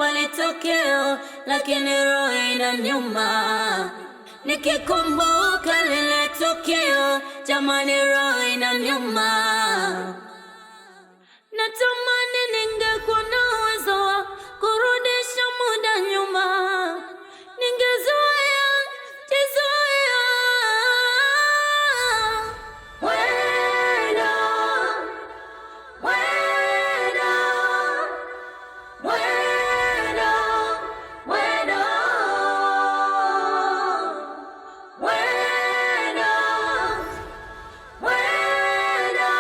Nimekubali tokeo, lakini roho inaniuma. Nikikumbuka lile tukio, jamani, roho inaniuma. Natamani ningekuwa na uwezo wa kurudisha muda nyuma, ningezoea jizoea. Wena, wena, wena, wena, wena, wena,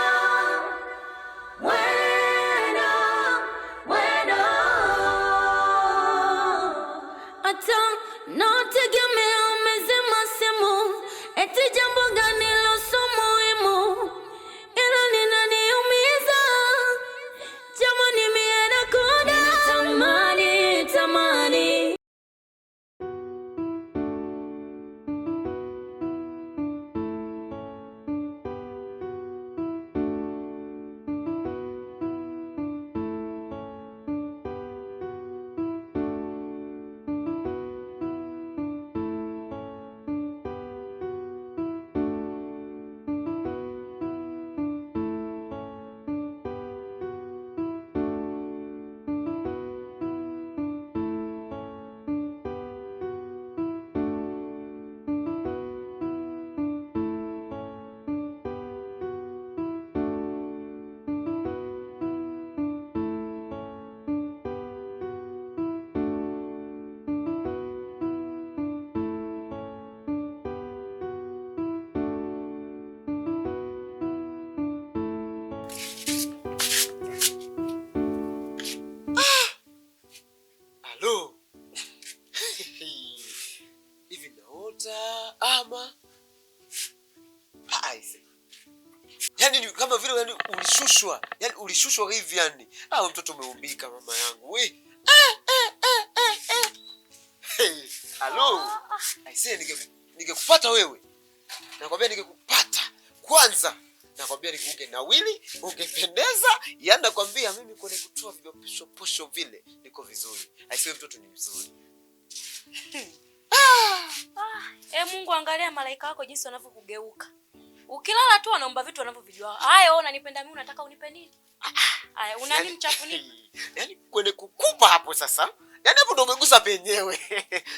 wena, wena. Hata nategemea umezima simu, eti jambo gani loso muhimu, ila linaniumiza jamani, mie nakonda. Tamani, tamani. Halo. Hivi naota ama aise. Yaani ni kama vile yani ulishushwa, yaani ulishushwa hivi yani. Ah, mtoto umeumbika mama yangu. We. Eh. Hey, halo. Aise, ningekupata wewe. Nakwambia ningekupata. Kwanza nakwambia ungenawili, ungependeza. Yaani nakwambia mimi kwenye kutoa viposho posho vile niko vizuri. Aise, mtoto ni mzuri. E Mungu, angalia malaika wako jinsi wanavyokugeuka. Ukilala tu wanaomba vitu wanavyovijua. Haya, wewe unanipenda mimi, unataka unipe nini? Haya, una nini mchafu nini? Yaani kwenye kukupa hapo sasa. Yaani hapo ndo umegusa penyewe.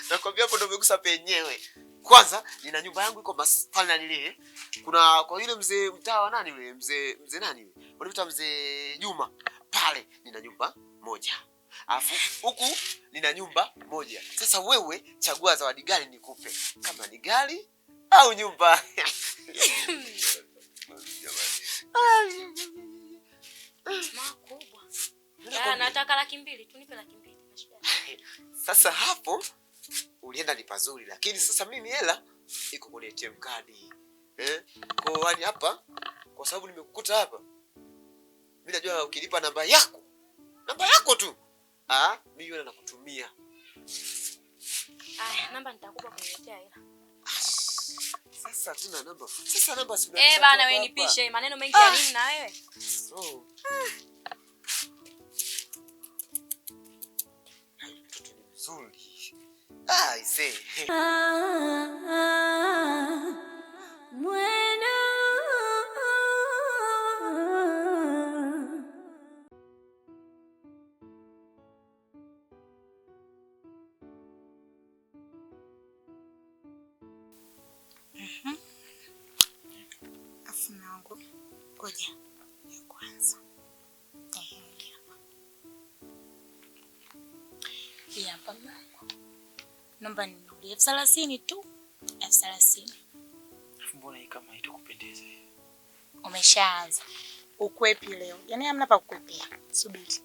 Nakwambia hapo ndo umegusa penyewe. Kwanza nina nyumba yangu iko pale na nile. Kuna kwa yule mzee mtaa wa nani yule mzee nani yule? Wanaita mzee Juma. Pale nina nyumba moja. Alafu huku nina nyumba moja. Sasa wewe chagua zawadi gani nikupe? Kama ni gari au nyumba. Makubwa. Ya, nataka 200,000, tunipe 200,000. Sasa hapo ulienda ni pazuri, lakini sasa mimi hela iko kwenye ATM card. Eh? Kwa hiyo hapa kwa sababu nimekukuta hapa. Mimi najua ukilipa namba yako. Namba yako tu. Ah, mimi yule nakutumia. Aya, namba nitakupa kuniletea hela. Sasa tuna namba. Sasa namba si Eh, bana wewe nipishe maneno mengi ya nini na wewe? So. Mtoto ni mzuri. Ah, I see. Ah, mwena. Afu mume wangu, ngoja ya kwanza. Ehe, hii hapa. Hii hapa mume wangu. Naomba ninunulie 30,000 tu, 30,000. Alafu mbona hii kama haitakupendeza hivi? Umeshaanza ukwepi leo, yaani hamna pa kukwepea. Subiri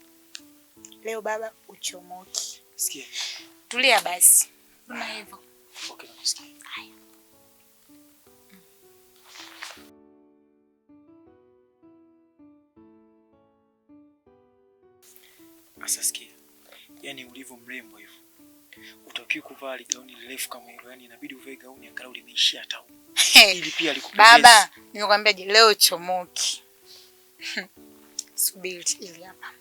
leo baba uchomoki. Sikia. Tulia basi, mbona hivyo? Okay, nakusikia. Haya. Sasa sikia. Yaani ulivyo mrembo hivyo. Utakiwi kuvaa gauni refu kama hilo. Yaani inabidi uvae gauni angalau limeishia hata huko. Ili pia likupendeze. Baba, nimekwambia je, leo chomoki. Subiri ili hapa.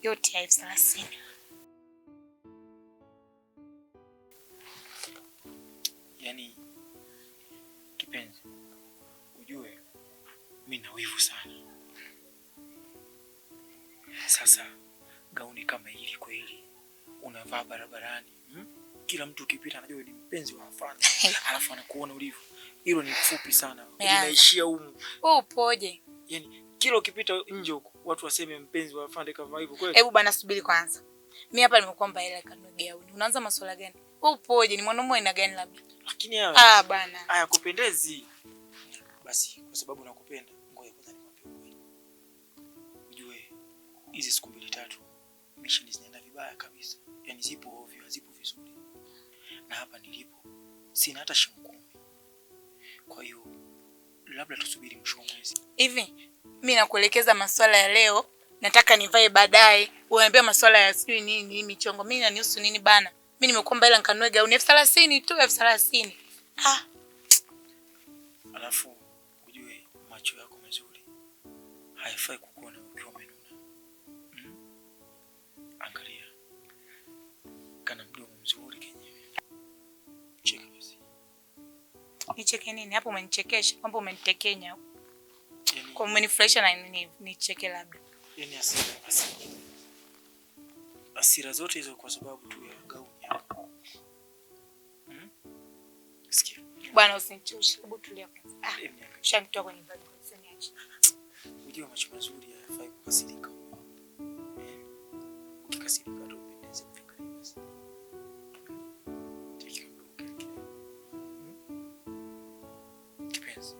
Yote ya 30,000. Yaani kipenzi, ujue mimi na wivu sana. Sasa gauni kama hili kweli unavaa barabarani, Kila mtu ukipita anajua ni mpenzi wa afande, alafu anakuona ulivyo. Hilo ni fupi sana, linaishia humu. Wewe upoje? Yaani kila ukipita nje huko watu waseme mpenzi wa afande kavaa hivyo kweli. Hebu bana, subiri kwanza. Mimi hapa nimekuomba hela kanunue gauni. Unaanza masuala gani? Wewe upoje? Ni mwanaume aina gani labda? Lakini haya bana, haya kupendezi. Basi kwa sababu nakupenda, ngoja kwanza nikwambie ukweli. Ujue hizi siku 2 3 mission zinaenda vibaya kabisa. Yaani zipo ovyo, hazipo vizuri. Na hapa nilipo sina hata shilingi 10. Kwa hiyo labda tusubiri mwisho wa mwezi. Hivi mimi nakuelekeza masuala ya leo, nataka nivae baadaye. Unaniambia masuala ya sijui nini michongo. Mimi inanihusu nini bana? Mimi nimekuomba hela nikanunue gauni 30,000 tu, 30,000. Ah. Alafu ujue macho yako mazuri hayafai kukuona ukiwa umenuna. Angalia. Kana mdomo mzuri kenyewe. Cheka basi. Nicheke nini? Hapo umenichekesha, kwamba umenitekenya. Yaani, kwa umenifurahisha na nini nicheke labda. Yaani hasira zote hizo kwa sababu tu ya gauni yako. Sikia. Bwana usinichoshe, hebu tulia kwanza. Ushanitoa kwenye vibe, usiniache. Unajua macho mazuri hayafai kukasirika. Ukikasirika tu upendeze mwangalie basi. Take your look. Kipenzi.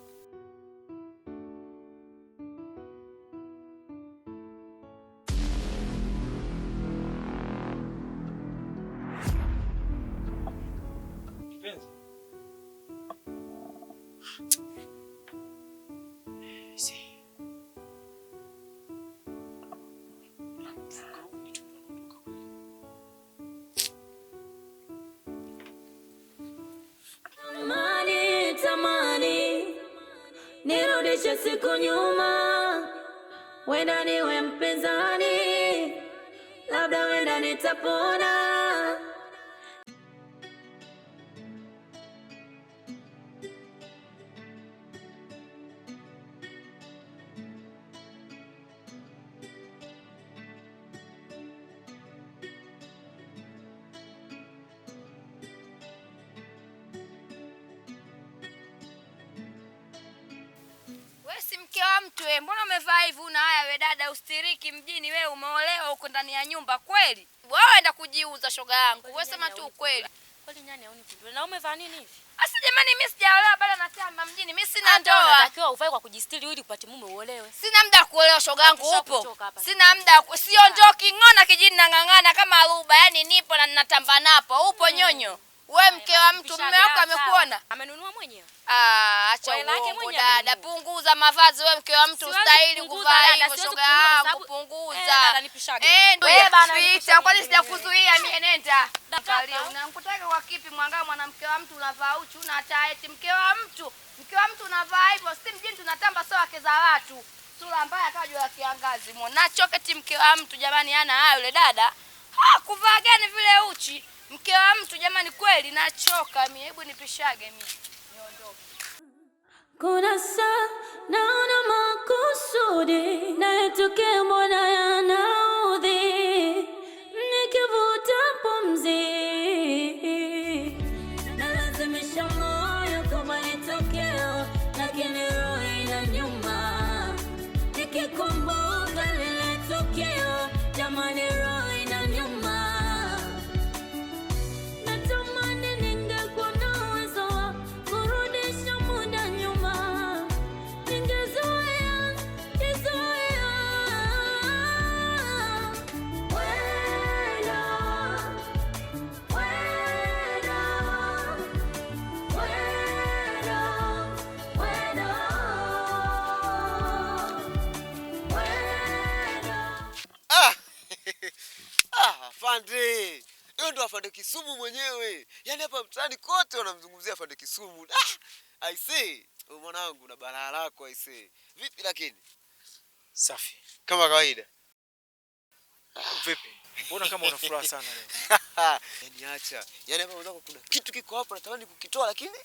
Kipenzi. Tamani, nirudishe siku nyuma, wenda niwe mpinzani, labda wenda nitapona. Mke wa mtu wewe, mbona umevaa hivi? Una haya we dada, ustiriki mjini wewe, umeolewa uko ndani ya nyumba kweli? Wewe enda kujiuza shoga yangu. Wewe sema tu ukweli. Kweli nyani hauni kujua. Na umevaa nini hivi? Asa jamani, mimi sijaolewa bado natamba mjini. Mimi sina ndoa. Unatakiwa uvae kwa kujistiri ili upate mume uolewe. Sina muda kuolewa shoga yangu, upo. Sina muda, siondoki ngona kijini na ngangana kama aruba. Yaani nipo na ninatamba napo. Upo nyonyo. Wewe mke wa mtu, mume wako amekuona? Amenunua mwenyewe. Ah, acha uongo dada, punguza mavazi wewe mke wa mtu, ustahili kuvaa hivyo shoga yangu, punguza. Eh, bana pita, kwani sijakuzuia mimi, nenda. Angalia, unamkutaka kwa kipi mwangaa mwanamke wa mtu unavaa uchi, una hata eti mke wa mtu. Mke wa mtu unavaa hivyo, si mjini tunatamba sawa wake za watu. Sura mbaya kama jua la kiangazi. Mwonacho keti mke wa mtu jamani, hana hayo yule dada. Ah, kuvaa gani vile uchi? Mke wa mtu jamani, kweli nachoka mimi. Hebu nipishage mimi. Niondoke. Kuna saa naona makusudi na yatokea mbona yanaudhi, nikivuta pumzi nalazimisha moyo kubali tokeo, lakini roho inaniuma nikikumbuka lile tukio, jamani roho inaniuma. Natamani ningekuwa na uwezo wa kurudisha muda nyuma, ningezoea kizoea. Wenda, wenda, wenda, wenda, wenda. Afande. Huyo ndo Afande Kisumu mwenyewe. Yaani hapa mtaani kote wanamzungumzia Afande Kisumu. I see. Wewe mwanangu na balaa lako I see. Vipi lakini? Safi. Kama kawaida. Vipi? Mbona kama una furaha sana leo? Yaani acha. Yaani hapa mwenzako kuna kitu kiko hapo natamani kukitoa lakini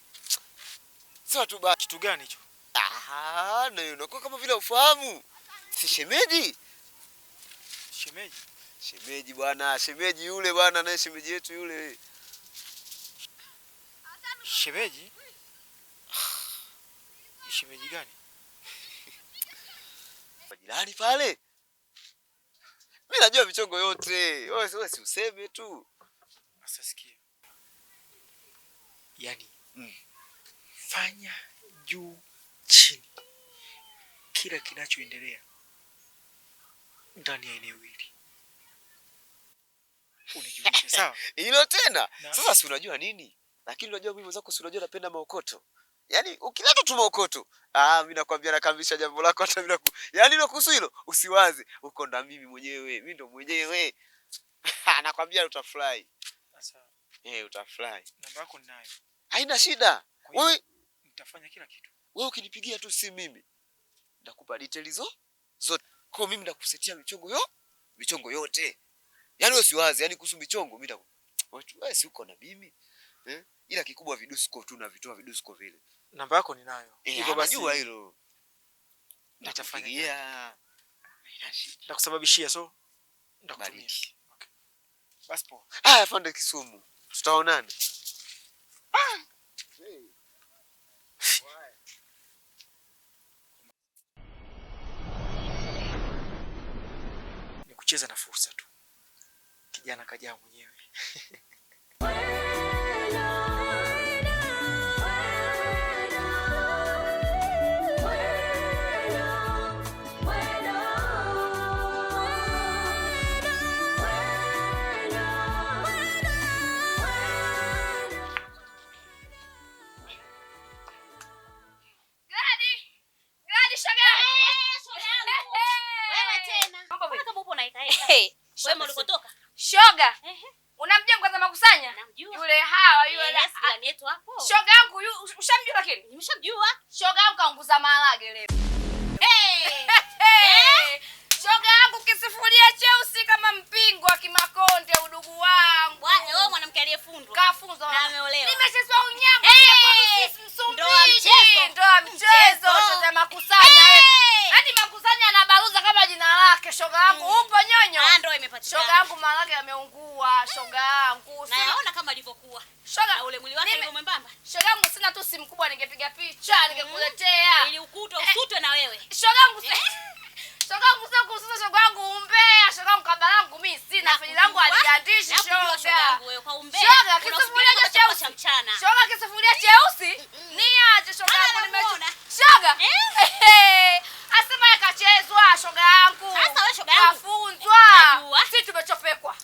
sio tu ba. Kitu gani hicho? Ah, na unakuwa kama vile ufahamu. Si shemeji? Shemeji? Shemeji bwana, shemeji yule bwana naye shemeji yetu yule. Shemeji? Shemeji gani? Jirani pale. Mimi najua michongo yote. Wewe si useme tu. Sasa sikia. Yaani fanya juu chini kila kinachoendelea ndani ya eneo hili unijulishe, sawa? Hilo tena. Sasa si unajua nini? Lakini unajua mimi mwenzako si unajua napenda maokoto. Yaani ukileta tu maokoto, mimi nakwambia nakamilisha jambo lako hata bila yaani hilo kuhusu hilo usiwaze. Uko na mimi mwenyewe, mimi ndo mwenyewe. Nakwambia utafurahi. Sasa utafurahi. Namba yako ninayo. Haina shida. Wewe nitafanya kila kitu. Wewe ukinipigia tu simu mimi nitakupa details zote. Kwa mimi nitakusetia michongo yote. Yaani wewe usiwaze, yaani kuhusu michongo mimi wewe si uko na mimi. Ila kikubwa vidusko tu na vitoa vidusko vile. Namba yako ninayo. Hivyo basi najua hilo. Nitafanya. Haina shida. Nitakusababishia so nitakutumia. Okay. Basi poa. Haya afande Kisumu. Tutaonana. Ni kucheza na fursa tu. Kijana kajaa mwenyewe. Shoga. Unamjua mkaza makusanya? Yule hawa yule jirani yetu hapo. Shoga yangu ushamjua lakini? Nimeshamjua. Shoga yangu kaunguza maharage leo. Hey. Shoga yangu kisifuria cheusi kama mpingo wa Kimakonde udugu wangu. Wewe mwanamke aliyefundwa. Kafunzwa. Na ameolewa. Nimechezwa unyango. Ndoa mchezo. Ndoa mchezo. Shoga makusanya. Hadi makusanya anabaruza kama jina lake shoga yangu. Upo nyonyo? Ndoa imepatikana. Shoga yangu maharage yameungua shoga yangu. Naona kama alivyokuwa. Shoga na ule mwili wake ulivyo mwembamba. Shoga yangu sina tu simu kubwa ningepiga picha ningekuletea. Ili ukutwe usutwe na wewe. Shoga yangu shoga yangu sio kususa shoga yangu umbea. Shoga yangu kabla yangu mimi sina fiji langu aligandishi shoga. Shoga yangu wewe kwa umbea. Shoga kisufuria cheusi cha mchana. Shoga kisufuria cheusi niache shoga yangu nimeona. Shoga. Asema yakachezwa shoga yangu. Sasa wewe shoga yangu kafunzwa. Sisi tumechopekwa.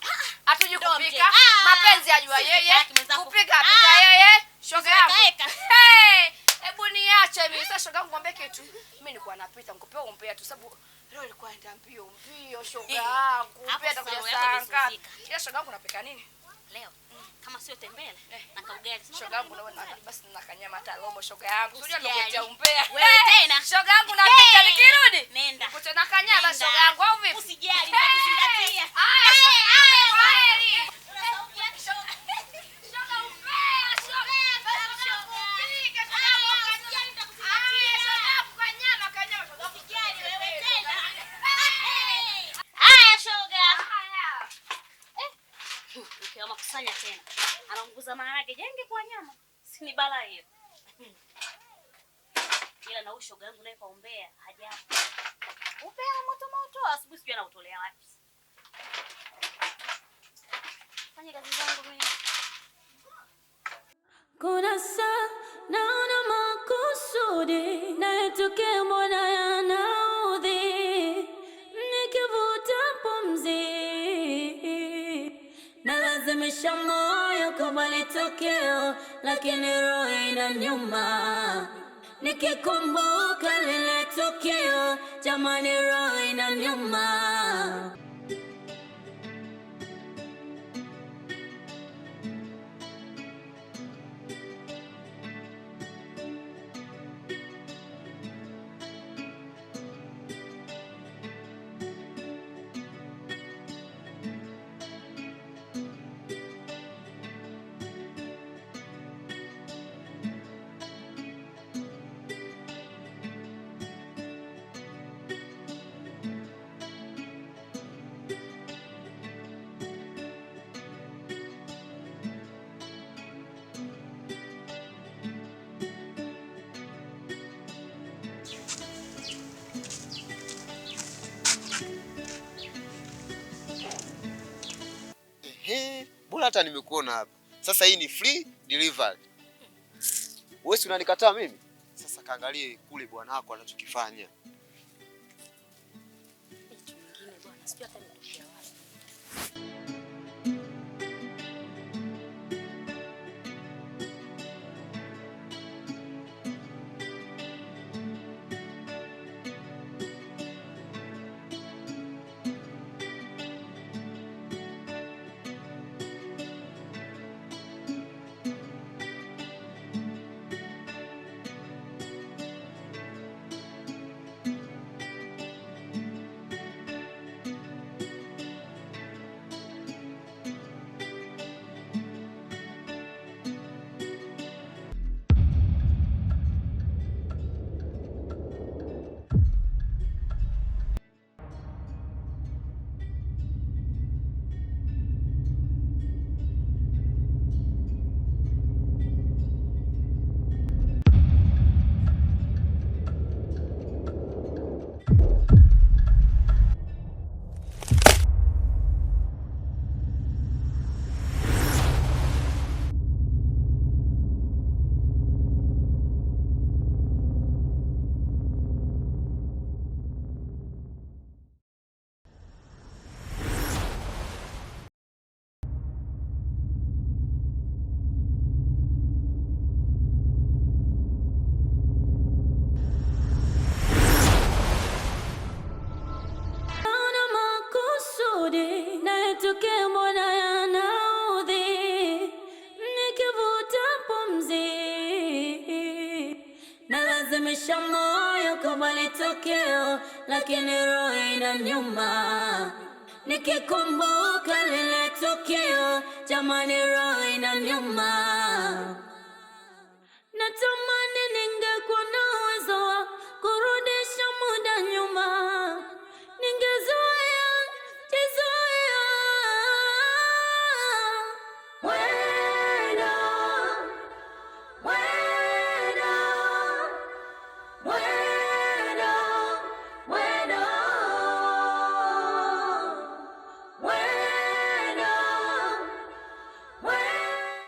Hatujui kupika. Mapenzi ajua yeye. Kupika apika yeye. Shoga yangu. Hebu niache mimi. Sasa shoga yangu ngombe kitu. Mimi nilikuwa napita nikupewa umbea tu sababu leo ilikuwa ndio mbio mbio shoga yangu. Umbea atakuja saa ngapi? Ila shoga yangu unapika nini? Leo kama sio tembele na kaugali. Shoga yangu naona basi nina kanyama hata robo shoga yangu. Unajua nimekuletea umbea. Wewe tena. Shoga yangu napika nikirudi. Nenda. Nikuta na kanyama shoga yangu au vipi? Usijali nitakuzingatia. Haya haya. Shoga umbea, shoga. Upike shoga yangu. Shoga yangu kanyama kanyama shoga yangu. Usijali wewe tena. Haya shoga. Haya. Mke makusanya tena. Anaunguza maharage jenge kwa nyama. Si ni balaa hiyo. Ila na ushoga yangu naye kwa umbea hajapo. Umbea moto moto asubuhi sijui anautolea wapi. Fanya kazi zangu mimi. Kuna saa naona makusudi na yatokea mbona yanaudhi, nikivuta pumzi nalazimisha moyo kubali tokeo, lakini roho inaniuma nikikumbuka lile tokeo, jamani roho inaniuma. hata nimekuona hapa. Sasa hii ni free delivery. Wewe si unanikataa mimi? Sasa kaangalie kule bwana wako anachokifanya. Hicho mwingine bwana, sijui hata nimetokea wapi. Naona makusudi nayotokea, mbona yanaudhi, nikivuta pumzi nalazimisha moyo kubali tokeo, lakini roho inaniuma nikikumbuka lile tukio, jamani, roho inaniuma.